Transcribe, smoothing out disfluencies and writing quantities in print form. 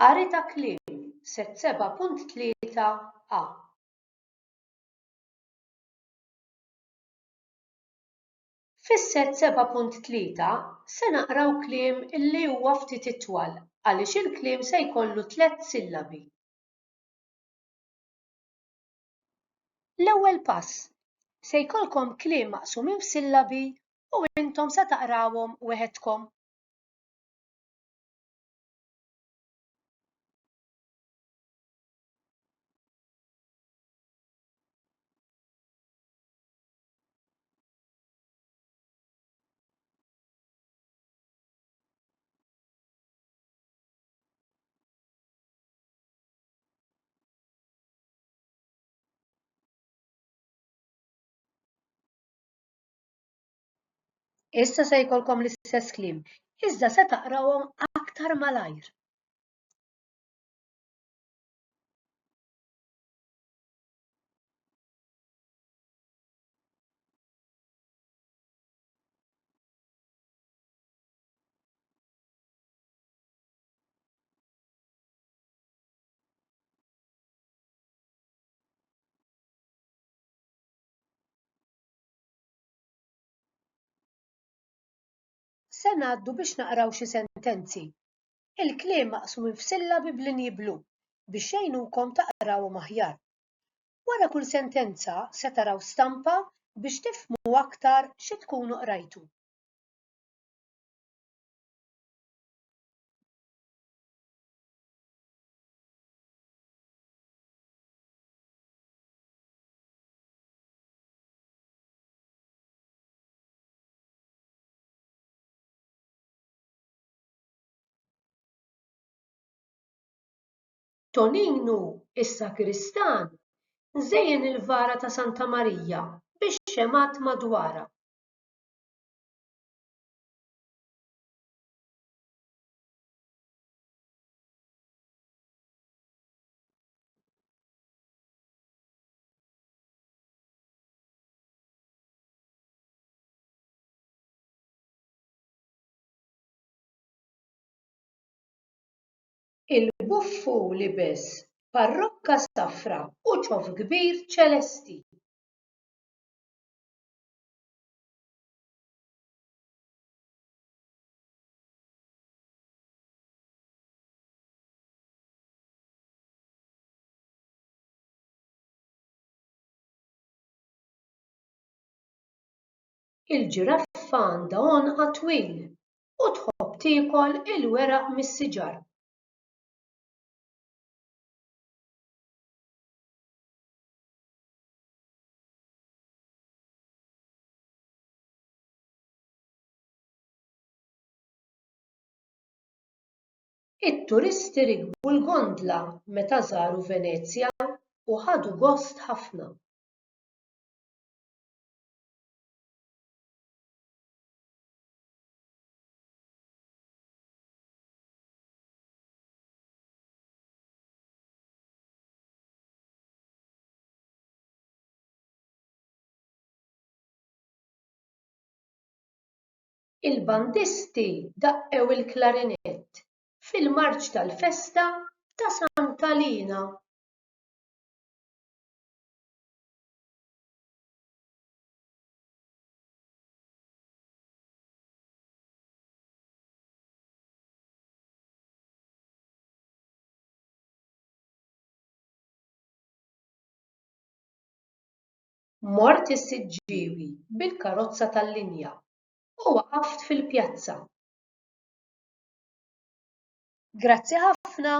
Qari ta' kliem, Set 7.3 A. Fis-Set 7.3 se naqraw kliem li huwa ftit itwal għaliex il-kliem se jkollu tlett sillabi. L-ewwel pass, Se jkollkom kliem maqsumin f'sillabi u intom se taqrawhom weħedkom. Issa se jkollkom l-istess kliem, iżda se taqrawhom aktar malajr. Se ngħaddu biex naqraw xi sentenzi. Il-kliem maqsumin f'sillabi b'linji blu biex jgħinukom taqrawhom aħjar. Wara kull sentenza se taraw stampa biex tifhmu aktar xi tkunu qrajtu. Toninu, is-sakristan, żejjen il-vara ta' Santa Marija bix-xemgħat madwarha. Il-buffu libes parrokka safra u ċoff kbir ċelesti. Il-ġiraffa għandha għonqha twil u tħobb tiekol il-weraq mis-siġar. It-turisti rikbu l-gondla meta żaru Venezja u ħadu gost ħafna. Il-bandisti daqqew il-klarinett fil-marċ tal-festa ta' Santa Liena. Mort is-Siġġiewi bil-karozza tal-linja u waqaft fil-pjazza. Grazzi ħafna!